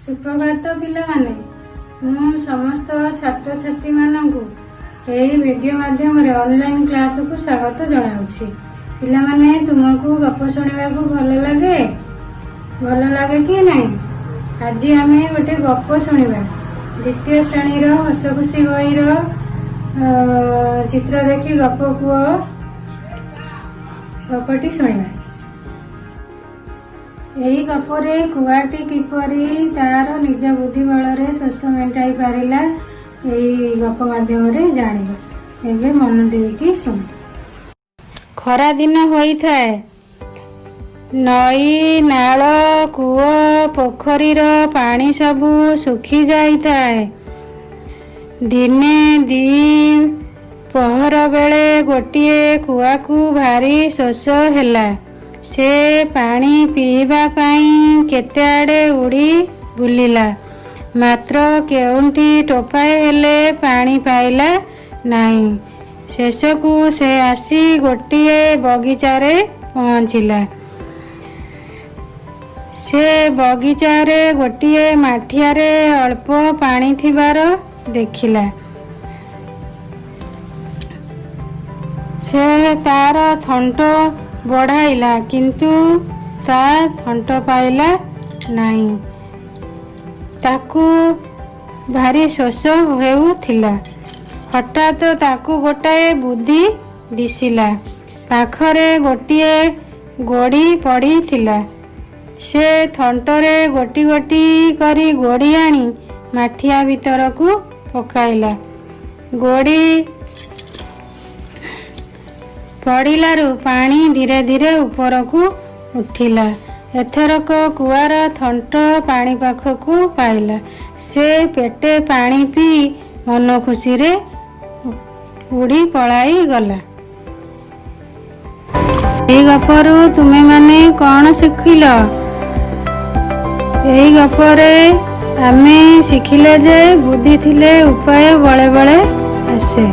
ସୁପ୍ରଭାତ ପିଲାମାନେ। ମୁଁ ସମସ୍ତ ଛାତ୍ରଛାତ୍ରୀମାନଙ୍କୁ ଏହି ଭିଡ଼ିଓ ମାଧ୍ୟମରେ ଅନଲାଇନ୍ କ୍ଲାସକୁ ସ୍ୱାଗତ ଜଣାଉଛି। ପିଲାମାନେ, ତୁମକୁ ଗପ ଶୁଣିବାକୁ ଭଲ ଲାଗେ? ଭଲ ଲାଗେ କି ନାହିଁ? ଆଜି ଆମେ ଗୋଟେ ଗପ ଶୁଣିବା। ଦ୍ୱିତୀୟ ଶ୍ରେଣୀର ହସଖୁସି ବହିର ଚିତ୍ର ଦେଖି ଗପ କୁହ ଗପଟି ଶୁଣିବା। ଏହି ଗପରେ କୁଆଟି କିପରି ତାର ନିଜ ବୁଦ୍ଧି ବଳରେ ଶୋଷ ମେଣ୍ଟାଇ ପାରିଲା, ଏହି ଗପ ମାଧ୍ୟମରେ ଜାଣିବା। ଏବେ ମନ ଦେଇକି ଶୁଣ। ଖରା ଦିନ ହୋଇଥାଏ। ନଈ, ନାଳ, କୂଅ, ପୋଖରୀର ପାଣି ସବୁ ଶୁଖି ଯାଇଥାଏ। ଦିନେ ପହର ବେଳେ ଗୋଟିଏ କୁଆକୁ ଭାରି ଶୋଷ ହେଲା। ସେ ପାଣି ପିଇବା ପାଇଁ କେତେ ଆଡ଼େ ଉଡ଼ି ବୁଲିଲା, ମାତ୍ର କେଉଁଠି ଟୋପାଏ ହେଲେ ପାଣି ପାଇଲା ନାହିଁ। ଶେଷକୁ ସେ ଆସି ଗୋଟିଏ ବଗିଚାରେ ପହଞ୍ଚିଲା। ସେ ବଗିଚାରେ ଗୋଟିଏ ମାଠିଆରେ ଅଳ୍ପ ପାଣି ଥିବାର ଦେଖିଲା। ସେ ତାର ଥଣ୍ଟ ବଢ଼ାଇଲା, କିନ୍ତୁ ତା ଥଣ୍ଟ ପାଇଲା ନାହିଁ। ତାକୁ ଭାରି ଶୋଷ ହେଉଥିଲା। ହଠାତ୍ ତାକୁ ଗୋଟାଏ ବୁଦ୍ଧି ଦିଶିଲା। ପାଖରେ ଗୋଟିଏ ଗୋଡ଼ି ପଡ଼ିଥିଲା। ସେ ଥଣ୍ଟରେ ଗୋଟି ଗୋଟି କରି ଗୋଡ଼ି ଆଣି ମାଠିଆ ଭିତରକୁ ପକାଇଲା। ଗୋଡ଼ି ପଡ଼ିଲାରୁ ପାଣି ଧୀରେ ଧୀରେ ଉପରକୁ ଉଠିଲା। ଏଥରକ କୁଆର ଥଣ୍ଟ ପାଣି ପାଖକୁ ପାଇଲା। ସେ ପେଟେ ପାଣି ପିଇ ମନ ଖୁସିରେ ଉଡ଼ି ପଳାଇଗଲା। ଏହି ଗପରୁ ତୁମେମାନେ କ'ଣ ଶିଖିଲ? ଏହି ଗପରେ ଆମେ ଶିଖିଲେ ଯେ ବୁଦ୍ଧି ଥିଲେ ଉପାୟ ବଳେ ବଳେ ଆସେ।